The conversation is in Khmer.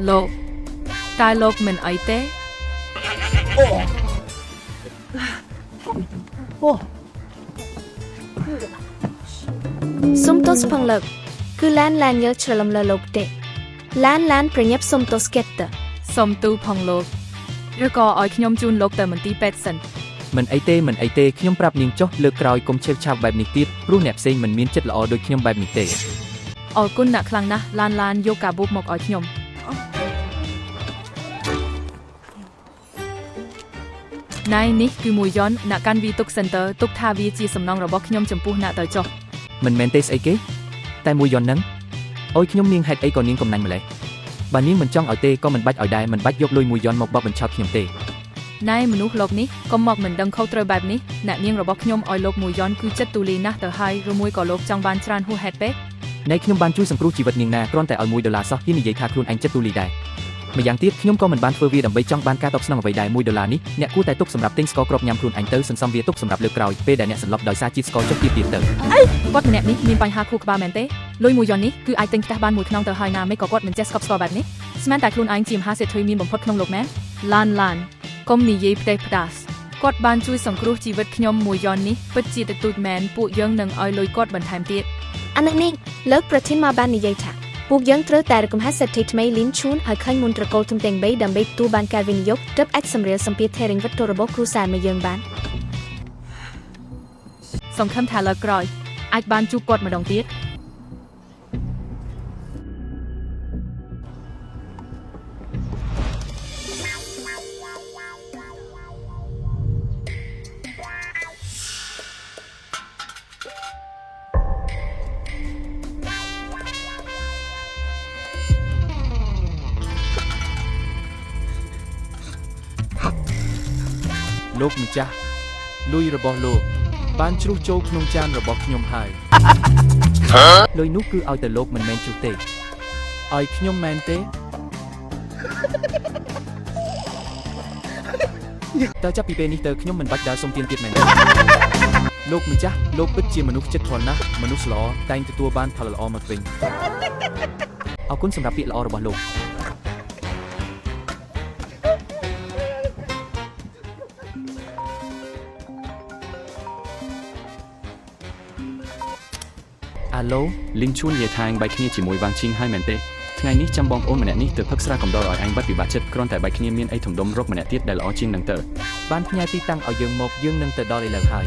លោកតើលោកមិនអីទេ សុំទោសផងលោកគឺឡានឡានយល់ច្រឡំលើលោកទេឡានឡានប្រញាប់សុំទោសកេតត សុំទូផងលោកឬក៏ឲ្យខ្ញុំជូនលោកទៅមន្ទីរពេទ្យសិន មិនអីទេមិនអីទេខ្ញុំប្រាប់នាងចុះលើកក្រោយកុំឆេវឆាវបែបនេះទៀតព្រោះអ្នកផ្សេងមិនមានចិត្តល្អដូចខ្ញុំបែបនេះទេ អរគុណណាស់ខ្លាំងណាស់ឡានឡានយកកាបូបមកឲ្យខ្ញុំណៃនេះគឺមួយយ៉នអ្នកកាន់វីទុកសិនតើទុកថាវាជាសំណងរបស់ខ្ញុំចំពោះអ្នកទៅចុះ មិនមែនទេស្អីគេតែមួយយ៉នហ្នឹងអូយខ្ញុំនាងហេតុអីក៏នាងកំណាញ់ម្លេះបើនាងមិនចង់ឲ្យទេក៏មិនបាច់ឲ្យដែរមិនបាច់យកលុយមួយយ៉នមកបោកបញ្ឆោតខ្ញុំទេ ណៃមនុស្សលោកនេះកុំមកមិនដឹងខុសត្រូវបែបនេះអ្នកនាងរបស់ខ្ញុំឲ្យលោកមួយយ៉នគឺចិត្តទូលាយណាស់ទៅហើយឬមួយក៏លោកចង់បានច្រើនហួសហេតុពេក ណែខ្ញុំបានជួយសង្គ្រោះជីវិតនាងណាគ្រាន់តែឲ្យ1ដុល្លារសោះហ៊ាននិយាយថាខ្លួនឯងចិត្តទូលាយដែរម្យ៉ាងទៀតខ្ញុំក៏មិនបានធ្វើវាដើម្បីចង់បានការតបស្នងអ្វីដែរ1ដុល្លារនេះអ្នកគួរតែទុកសម្រាប់ទិញស្ករគ្រាប់ញ៉ាំខ្លួនឯងទៅសន្សំវាទុកសម្រាប់លើកក្រោយពេលដែលអ្នកសន្លប់ដោយសារជាតិស្ករចុះទៀតទៀតទៅ គាត់ម្នាក់នេះមានបញ្ហាខួរក្បាលមែនទេលុយមួយយ៉ននេះគឺអាចទិញផ្ទះបានមួយខ្នងទៅហើយណាមិនក៏គាត់មិនចេះស្កប់ស្កល់បែបនេះស្មានតែខ្លួនឯងជាមហាសេដ្ឋីមានបំផុតក្នុងលោកមែនឡានឡានកុំនិយាយផ្ទះផ្ដាសគាត់បានជួយសង្គ្រោះជីវិតខ្ញុំមួយយ៉ននេះពិតជាទទូចមែនពួកយើងនឹងឲ្យលុយគាត់បន្ថែមទៀត អានេះនេះលើកប្រធានមកបាននិយាយថាពួកយើងត្រូវតែរកកំហែសេដ្ឋីថ្មីលីនឈូនឲ្យឃើញមុនត្រកូលធំទាំង3ដើម្បីទទួលបានការវិនិយោគទើបអាចសម្រាលសម្ពាធហិរញ្ញវត្ថុរបស់គ្រួសារមកយើងបាន សង្ឃឹមថាលើកក្រោយអាចបានជួបគាត់ម្ដងទៀត លោកម្ចាស់លុយរបស់លោកបានជ្រុះចូលក្នុងចានរបស់ខ្ញុំហើយ លុយនោះគឺឲ្យទៅលោកមិនមែនជ្រុះទេ ឲ្យខ្ញុំមែនទេ តើចាប់ពីពេលនេះទៅខ្ញុំមិនបាច់ដើរសុំទានទៀតមែនទេ លោកម្ចាស់លោកពិតជាមនុស្សចិត្តធម៌ណាស់មនុស្សល្អតែងទទួលបានផលល្អមកវិញ អរគុណសម្រាប់ពាក្យល្អរបស់លោកអាឡូ លីនឈួននិយាយថាអញបែកគ្នាជាមួយវ៉ាងឈីងហើយមែនទេថ្ងៃនេះចាំបងប្អូនម្នាក់នេះទៅផឹកស្រាកំដរឲ្យអញបាត់ពិបាកចិត្តគ្រាន់តែបែកគ្នាមានអីធំដុំរកម្នាក់ទៀតដែលល្អជាងនឹងទៅ បានផ្ញើទីតាំងឲ្យយើងមកយើងនឹងទៅដល់ឥឡូវហើយ